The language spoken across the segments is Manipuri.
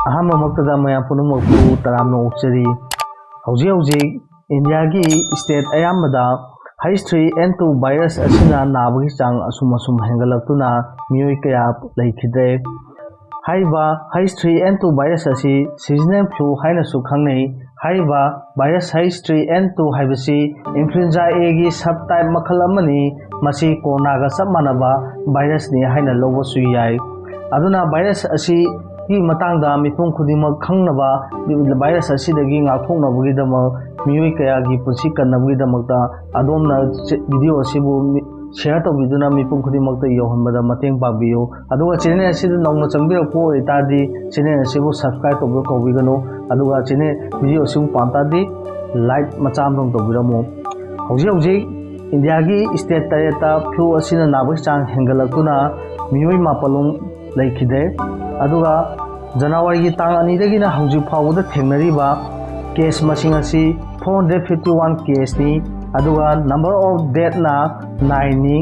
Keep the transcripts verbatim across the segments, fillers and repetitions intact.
ꯑꯍꯥꯟꯕꯃꯛꯇꯗ ꯃꯌꯥꯝ ꯄꯨꯝꯅꯃꯛꯄꯨ ꯇꯔꯥꯝꯅ ꯑꯣꯛꯆꯔꯤ꯫ ꯍꯧꯖꯤꯛ ꯍꯧꯖꯤꯛ ꯏꯟꯗꯤꯌꯥꯒꯤ state ꯑꯌꯥꯝꯕꯗ H three N two virus ꯑꯁꯤꯅ ꯅꯥꯕꯒꯤ ꯆꯥꯡ ꯑꯁꯨꯝ ꯑꯁꯨꯝ ꯍꯦꯟꯒꯠꯂꯛꯇꯨꯅ ꯃꯤꯑꯣꯏ ꯀꯌꯥ ꯂꯩꯈꯤꯗ꯭ꯔꯦ꯫ ꯍꯥꯏꯔꯤꯕ H three N two virus ꯑꯁꯤ seasonal flu ꯍꯥꯏꯅꯁꯨ ꯈꯪꯅꯩ꯫ ꯍꯥꯏꯔꯤꯕ virus H three N two ꯍꯥꯏꯕꯁꯤ influenza A ꯒꯤ subtype ꯃꯈꯜ ꯑꯃꯅꯤ꯫ ꯃꯁꯤ ꯀꯣꯔꯣꯅꯥꯒ ꯆꯞ ꯃꯥꯟꯅꯕ virus ꯅꯤ ꯍꯥꯏꯅ ꯂꯧꯕꯁꯨ ꯌꯥꯏ꯫ ꯑꯗꯨꯅ virus ꯑꯁꯤꯒꯤ ꯃꯇꯥꯡꯗ ꯃꯤꯄꯨꯝ ꯈꯨꯗꯤꯡꯃꯛ ꯈꯪꯅꯕ, virus ꯑꯁꯤꯗꯒꯤ ꯉꯥꯛꯊꯣꯛꯅꯕꯒꯤꯗꯃꯛ, ꯃꯤꯑꯣꯏ ꯀꯌꯥꯒꯤ ꯄꯨꯟꯁꯤ ꯀꯟꯅꯕꯒꯤꯗꯃꯛꯇ ꯑꯗꯣꯝꯅ video ꯑꯁꯤꯕꯨ ꯃꯤ-, share ꯇꯧꯕꯤꯗꯨꯅ ꯃꯤꯄꯨꯝ ꯈꯨꯗꯤꯡꯃꯛꯇ ꯌꯧꯍꯟꯕꯗ ꯃꯇꯦꯡ ꯄꯥꯡꯕꯤꯌꯨ꯫ ꯑꯗꯨꯒ channel ꯑꯁꯤꯗ ꯅꯧꯅ ꯆꯪꯕꯤꯔꯛꯄ ꯑꯣꯏꯇꯥꯔꯗꯤ channel ꯑꯁꯤꯕꯨ subscribe ꯇꯧꯕꯤꯌꯨ ꯀꯧꯕꯤꯒꯅꯨ꯫ ꯑꯗꯨꯒ channel video ꯑꯁꯤꯕꯨ ꯄꯥꯝ ꯇꯥꯔꯗꯤ like ꯃꯆꯥ ꯑꯃꯇꯪ ꯇꯧꯕꯤꯔꯝꯃꯨ꯫ ꯍꯧꯖꯤꯛ ꯍꯧꯖꯤꯛ ꯏꯟꯗꯤꯌꯥꯒꯤ state ꯇꯔꯦꯠꯇ flu ꯑꯁꯤꯅ ꯅꯥꯕꯒꯤ ꯆꯥꯡ ꯍꯦꯟꯒꯠꯂꯛꯇꯨꯅ ꯃꯤꯑꯣꯏ ꯃꯥꯄꯜꯂꯣꯝ ꯂꯩꯈꯤꯗꯦ꯫ ꯑꯗꯨꯒ ꯖꯅꯋꯥꯔꯤꯒꯤ ꯇꯥꯡ ꯑꯅꯤꯗꯒꯤꯅ ꯍꯧꯖꯤꯛ ꯐꯥꯎꯕꯗ ꯊꯦꯡꯅꯔꯤꯕ case ꯃꯁꯤꯡ ꯑꯁꯤ four hundred fifty one case ꯅꯤ꯫ ꯑꯗꯨꯒ number of death ꯅ nine ꯅꯤ꯫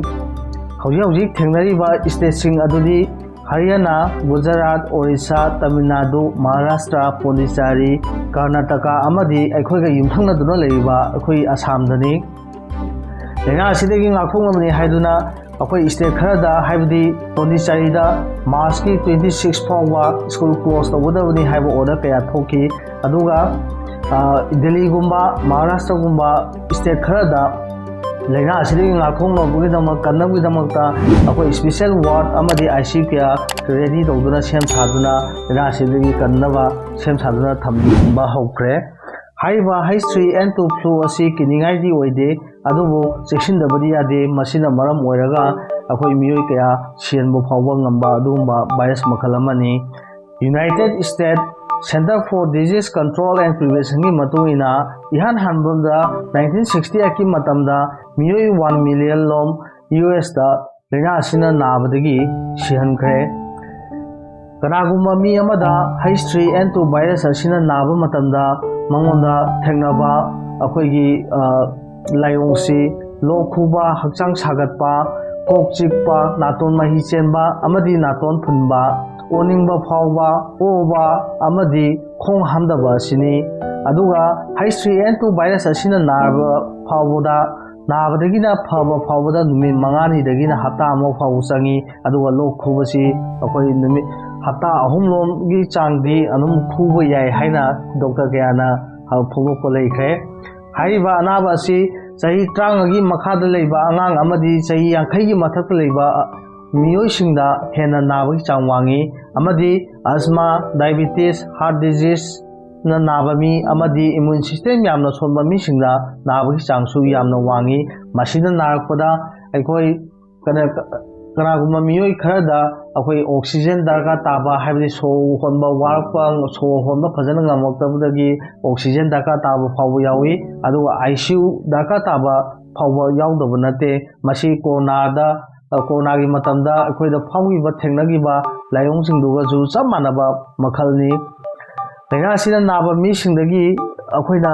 ꯍꯧꯖꯤꯛ ꯍꯧꯖꯤꯛ ꯊꯦꯡꯅꯔꯤꯕ state ꯁꯤꯡ ꯑꯗꯨꯗꯤ ꯍꯔꯤꯌꯥꯅꯥ, ꯒꯨꯖꯔꯥꯠ, ꯑꯣꯔꯤꯁꯥ, ꯇꯥꯃꯤꯜ ꯅꯥꯗꯨ, ꯃꯍꯥꯔꯥꯁꯇ꯭ꯔ, ꯄꯣꯟꯗꯤꯆꯥꯔꯤ, ꯀꯔꯅꯥꯇꯀꯥ ꯑꯃꯗꯤ ꯑꯩꯈꯣꯏꯒ ꯌꯨꯝꯊꯪꯅꯗꯨꯅ ꯂꯩꯔꯤꯕ ꯑꯩꯈꯣꯏ ꯑꯁꯥꯝꯗꯅꯤ꯫ ꯂꯥꯏꯅꯥ ꯑꯁꯤꯗꯒꯤ ꯉꯥꯛꯊꯣꯛꯅꯕꯅꯤ ꯍꯥꯏꯗꯨꯅ ꯑꯩꯈꯣꯏ state ꯈꯔꯗ, ꯍꯥꯏꯕꯗꯤ ꯄꯣꯟꯗꯤꯆꯥꯔꯤꯗ March ꯀꯤ twenty six ꯐꯥꯎꯕ school close ꯇꯧꯒꯗꯕꯅꯤ ꯍꯥꯏꯕ order ꯀꯌꯥ ꯊꯣꯛꯈꯤ꯫ ꯑꯗꯨꯒ, ꯑ, ꯗꯦꯜꯂꯤꯒꯨꯝꯕ, ꯃꯍꯥꯔꯥꯁꯇ꯭ꯔꯒꯨꯝꯕ state ꯈꯔꯗ ꯂꯥꯏꯅꯥ ꯑꯁꯤꯗꯒꯤ ꯉꯥꯛꯊꯣꯛꯅꯕꯒꯤꯗꯃꯛ, ꯀꯟꯅꯕꯒꯤꯗꯃꯛꯇ ꯑꯩꯈꯣꯏ special ward ꯑꯃꯗꯤ I C U ꯀꯌꯥ ready ꯇꯧꯗꯨꯅ, ꯁꯦꯝ ꯁꯥꯗꯨꯅ, ꯂꯥꯏꯅꯥ ꯑꯁꯤꯗꯒꯤ ꯀꯟꯅꯕ ꯁꯦꯝ ꯁꯥꯗꯨꯅ ꯊꯝꯕ ꯍꯧꯈ꯭ꯔꯦ꯫ ꯍꯥꯏꯔꯤꯕ H three N two flu ꯑꯁꯤ ꯀꯤꯅꯤꯡꯉꯥꯏꯗꯤ ꯑꯣꯏꯗꯦ, ꯑꯗꯨꯕꯨ ꯆꯦꯛꯁꯤꯟꯗꯕꯗꯤ ꯌꯥꯗꯦ꯫ ꯃꯁꯤꯅ ꯃꯔꯝ ꯑꯣꯏꯔꯒ ꯑꯩꯈꯣꯏ ꯃꯤꯑꯣꯏ ꯀꯌꯥ ꯁꯤꯍꯟꯕ ꯐꯥꯎꯕ ꯉꯝꯕ ꯑꯗꯨꯒꯨꯝꯕ virus ꯃꯈꯜ ꯑꯃꯅꯤ꯫ United States Center for Disease Control and Prevention ꯒꯤ ꯃꯇꯨꯡ ꯏꯟꯅ, ꯏꯍꯥꯟ ꯍꯥꯟꯕꯗ nineteen sixty eight ꯀꯤ ꯃꯇꯝꯗ ꯃꯤꯑꯣꯏ one million ꯂꯣꯝ U S ꯇ ꯂꯥꯏꯅꯥ ꯑꯁꯤꯅ ꯅꯥꯕꯗꯒꯤ ꯁꯤꯍꯟꯈ꯭ꯔꯦ꯫ ꯀꯅꯥꯒꯨꯝꯕ ꯃꯤ ꯑꯃꯗ H three N two virus ꯑꯁꯤꯅ ꯅꯥꯕ ꯃꯇꯝꯗ ꯃꯉꯣꯟꯗ ꯊꯦꯡꯅꯕ ꯑꯩꯈꯣꯏꯒꯤ, ꯑ, ꯂꯥꯏꯑꯣꯡꯁꯤ ꯂꯣꯛ ꯈꯨꯕ, ꯍꯛꯆꯥꯡ ꯁꯥꯒꯠꯄ, ꯀꯣꯛ ꯆꯤꯛꯄ, ꯅꯥꯇꯣꯟ ꯃꯍꯤ ꯆꯦꯟꯕ ꯑꯃꯗꯤ ꯅꯥꯇꯣꯟ ꯐꯨꯟꯕ, ꯑꯣꯅꯤꯡꯕ ꯐꯥꯎꯕ, ꯑꯣꯕ ꯑꯃꯗꯤ ꯈꯣꯡ ꯍꯥꯝꯗꯕ ꯑꯁꯤꯅꯤ꯫ ꯑꯗꯨꯒ H three N two virus ꯑꯁꯤꯅ ꯅꯥꯔꯕ ꯐꯥꯎꯕꯗ, ꯅꯥꯕꯗꯒꯤꯅ ꯐꯕ ꯐꯥꯎꯕꯗ ꯅꯨꯃꯤꯠ ꯃꯉꯥꯅꯤꯗꯒꯤꯅ ꯍꯞꯇꯥ ꯑꯃ ꯐꯥꯎꯕ ꯆꯪꯉꯤ꯫ ꯑꯗꯨꯒ ꯂꯣꯛ ꯈꯨꯕꯁꯤ ꯑꯩꯈꯣꯏ ꯅꯨꯃꯤꯠ ꯍꯞꯇꯥ ꯑꯍꯨꯝ ꯂꯣꯝꯒꯤ ꯆꯥꯡꯗꯤ ꯑꯗꯨꯝ ꯈꯨꯕ ꯌꯥꯏ ꯍꯥꯏꯅ ꯗꯣꯛꯇꯔ ꯀꯌꯥꯅ ꯐꯣꯡꯗꯣꯛꯄ ꯂꯩꯈ꯭ꯔꯦ꯫ ꯍꯥꯏꯔꯤꯕ ꯑꯅꯥꯕ ꯑꯁꯤ ꯆꯍꯤ ꯇꯔꯥꯃꯉꯥꯒꯤ ꯃꯈꯥꯗ ꯂꯩꯕ ꯑꯉꯥꯡ ꯑꯃꯗꯤ ꯆꯍꯤ ꯌꯥꯡꯈꯩꯒꯤ ꯃꯊꯛꯇ ꯂꯩꯕ ꯃꯤꯑꯣꯏꯁꯤꯡꯗ ꯍꯦꯟꯅ ꯅꯥꯕꯒꯤ ꯆꯥꯡ ꯋꯥꯡꯉꯤ, ꯑꯃꯗꯤ asthma, diabetes, heart disease ꯅ ꯅꯥꯕ ꯃꯤ ꯑꯃꯗꯤ immune system ꯌꯥꯝꯅ ꯁꯣꯟꯕ ꯃꯤꯁꯤꯡꯗ ꯅꯥꯕꯒꯤ ꯆꯥꯡꯁꯨ ꯌꯥꯝꯅ ꯋꯥꯡꯉꯤ꯫ ꯃꯁꯤꯅ ꯅꯥꯔꯛꯄꯗ ꯑꯩꯈꯣꯏ ꯀꯅꯥ-, ꯀꯅꯥꯒꯨꯝꯕ ꯃꯤꯑꯣꯏ ꯈꯔꯗ ꯑꯩꯈꯣꯏ oxygen ꯗꯔꯀꯥꯔ ꯇꯥꯕ, ꯍꯥꯏꯕꯗꯤ ꯁꯣꯔ ꯍꯣꯟꯕ ꯋꯥꯔꯛꯄ, ꯁꯣꯔ ꯍꯣꯟꯕ ꯐꯖꯅ ꯉꯝꯃꯛꯇꯕꯗꯒꯤ oxygen ꯗꯔꯀꯥꯔ ꯇꯥꯕ ꯐꯥꯎꯕ ꯌꯥꯎꯏ꯫ ꯑꯗꯨꯒ ICU ꯗꯔꯀꯥꯔ ꯇꯥꯕ ꯐꯥꯎꯕ ꯌꯥꯎꯗꯕ ꯅꯠꯇꯦ꯫ ꯃꯁꯤ ꯀꯣꯔꯣꯅꯥꯗ, ꯀꯣꯔꯣꯅꯥꯒꯤ ꯃꯇꯝꯗ ꯑꯩꯈꯣꯏꯗ ꯐꯥꯎꯈꯤꯕ, ꯊꯦꯡꯅꯈꯤꯕ ꯂꯥꯏꯑꯣꯡꯁꯤꯡꯗꯨꯒꯁꯨ ꯆꯞ ꯃꯥꯟꯅꯕ ꯃꯈꯜꯅꯤ꯫ ꯂꯥꯏꯅꯥ ꯑꯁꯤꯅ ꯅꯥꯕ ꯃꯤꯁꯤꯡꯗꯒꯤ ꯑꯩꯈꯣꯏꯅ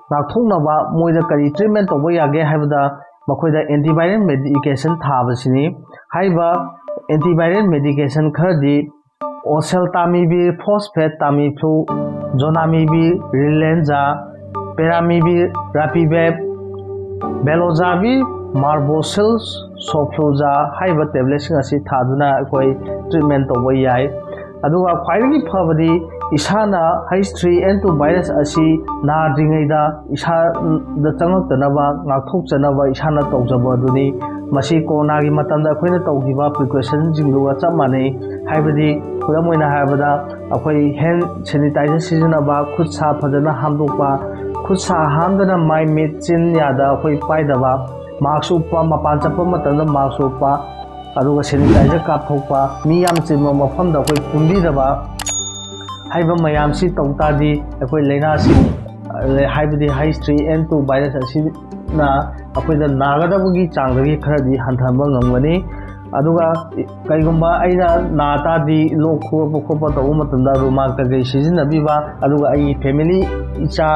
ꯉꯥꯛꯊꯣꯛꯅꯕ ꯃꯣꯏꯗ ꯀꯔꯤ treatment ꯇꯧꯕ ꯌꯥꯒꯦ ꯍꯥꯏꯕꯗ, ꯃꯈꯣꯏꯗ antiviral medication ꯊꯥꯕꯁꯤꯅꯤ꯫ ꯍꯥꯏꯔꯤꯕ antiviral medication ꯈꯔꯗꯤ oseltamivir phosphate Tamiflu, zonamivir Relenza, peramivir Rapivab, baloxavir marboxil sofluza ꯍꯥꯏꯔꯤꯕ tabletꯁꯤꯡ ꯑꯁꯤ ꯊꯥꯗꯨꯅ ꯑꯩꯈꯣꯏ treatment ꯇꯧꯕ ꯌꯥꯏ꯫ ꯑꯗꯨꯒ ꯈ꯭ꯋꯥꯏꯗꯒꯤ ꯐꯕꯗꯤ ꯏꯁꯥꯅ H three N two virus ꯑꯁꯤ ꯅꯥꯗ꯭ꯔꯤꯉꯩꯗ ꯏꯁꯥꯗ ꯆꯪꯂꯛꯇꯅꯕ, ꯉꯥꯛꯊꯣꯛꯆꯅꯕ ꯏꯁꯥꯅ ꯇꯧꯖꯕ ꯑꯗꯨꯅꯤ꯫ ꯃꯁꯤ ꯀꯣꯔꯣꯅꯥꯒꯤ ꯃꯇꯝꯗ ꯑꯩꯈꯣꯏꯅ ꯇꯧꯈꯤꯕ precautionꯁꯤꯡꯗꯨꯒ ꯆꯞ ꯃꯥꯟꯅꯩ꯫ ꯍꯥꯏꯕꯗꯤ, ꯈꯨꯗꯝ ꯑꯣꯏꯅ ꯍꯥꯏꯔꯕꯗ, ꯑꯩꯈꯣꯏ hand sanitizer ꯁꯤꯖꯤꯟꯅꯕ, ꯈꯨꯠ ꯁꯥ ꯐꯖꯅ ꯍꯥꯝꯗꯣꯛꯄ, ꯈꯨꯠ ꯁꯥ ꯍꯥꯝꯗꯅ ꯃꯥꯏ ꯃꯤꯠ ꯆꯤꯟ ꯌꯥꯗ ꯑꯩꯈꯣꯏ ꯄꯥꯏꯗꯕ, mask ꯎꯞꯄ, ꯃꯄꯥꯟ ꯆꯠꯄ ꯃꯇꯝꯗ mask ꯎꯞꯄ, ꯑꯗꯨꯒ sanitizer ꯀꯥꯞꯊꯣꯛꯄ, ꯃꯤ ꯌꯥꯝ ꯆꯤꯟꯕ ꯃꯐꯝꯗ ꯑꯩꯈꯣꯏ ꯄꯨꯟꯕꯤꯗꯕ ꯍꯥꯏꯕ ꯃꯌꯥꯝꯁꯤ ꯇꯧ ꯇꯥꯔꯗꯤ ꯑꯩꯈꯣꯏ ꯂꯥꯏꯅꯥꯁꯤꯡ, ꯍꯥꯏꯕꯗꯤ H three N two virus ꯑꯁꯤꯅ ꯑꯩꯈꯣꯏꯗ ꯅꯥꯒꯗꯕꯒꯤ ꯆꯥꯡꯗꯒꯤ ꯈꯔꯗꯤ ꯍꯟꯊꯍꯟꯕ ꯉꯝꯒꯅꯤ꯫ ꯑꯗꯨꯒ ꯀꯩꯒꯨꯝꯕ ꯑꯩꯅ ꯅꯥ ꯇꯥꯔꯗꯤ, ꯂꯣꯛ ꯈꯨꯔꯛꯄ ꯈꯣꯠꯄ ꯇꯧꯕ ꯃꯇꯝꯗ ꯔꯨꯃꯥꯜ ꯀꯩꯀꯩ ꯁꯤꯖꯤꯟꯅꯕꯤꯕ, ꯑꯗꯨꯒ ꯑꯩꯒꯤ family, ꯏꯆꯥ,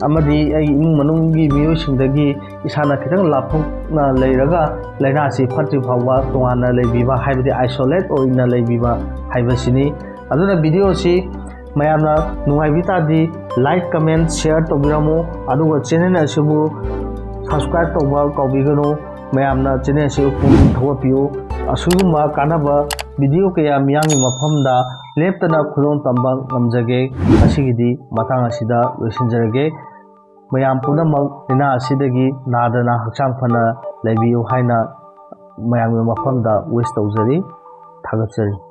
ꯑꯃꯗꯤ ꯑꯩ ꯏꯃꯨꯡ ꯃꯅꯨꯡꯒꯤ ꯃꯤꯑꯣꯏꯁꯤꯡꯗꯒꯤ ꯏꯁꯥꯅ ꯈꯤꯇꯪ ꯂꯥꯞꯊꯣꯛꯅ ꯂꯩꯔꯒ ꯂꯥꯏꯅꯥꯁꯤ ꯐꯠꯇ꯭ꯔꯤ ꯐꯥꯎꯕ ꯇꯣꯉꯥꯟꯅ ꯂꯩꯕꯤꯕ, ꯍꯥꯏꯕꯗꯤ isolate ꯑꯣꯏꯅ ꯂꯩꯕꯤꯕ ꯍꯥꯏꯕꯁꯤꯅꯤ꯫ ꯑꯗꯨꯅ video ꯑꯁꯤ ꯃꯌꯥꯝꯅ ꯅꯨꯡꯉꯥꯏꯕꯤ ꯇꯥꯔꯗꯤ like, comment, share ꯇꯧꯕꯤꯔꯝꯃꯨ꯫ ꯑꯗꯨꯒ channel ꯑꯁꯤꯕꯨ subscribe ꯇꯧꯕ ꯀꯥꯎꯕꯤꯒꯅꯨ꯫ ꯃꯌꯥꯝꯅ channel ꯑꯁꯤꯕꯨ ꯄꯨꯛꯅꯤꯡ ꯊꯧꯒꯠꯄꯤꯌꯨ꯫ ꯑꯁꯤꯒꯨꯝꯕ ꯀꯥꯟꯅꯕ video ꯀꯌꯥ ꯃꯤꯌꯥꯝꯒꯤ ꯃꯐꯝꯗ ꯂꯦꯞꯇꯅ ꯈꯨꯗꯣꯜ ꯇꯝꯕ ꯉꯝꯖꯒꯦ꯫ ꯉꯁꯤꯒꯤꯗꯤ ꯃꯇꯥꯡ ꯑꯁꯤꯗ ꯂꯣꯏꯁꯤꯟꯖꯔꯒꯦ꯫ ꯃꯌꯥꯝ ꯄꯨꯝꯅꯃꯛ ꯂꯥꯏꯅꯥ ꯑꯁꯤꯗꯒꯤ ꯅꯥꯗꯅ ꯍꯛꯆꯥꯡ ꯐꯅ ꯂꯩꯕꯤꯌꯨ ꯍꯥꯏꯅ ꯃꯌꯥꯝꯒꯤ ꯃꯐꯝꯗ wish ꯇꯧꯖꯔꯤ꯫ ꯊꯥꯒꯠꯆꯔꯤ꯫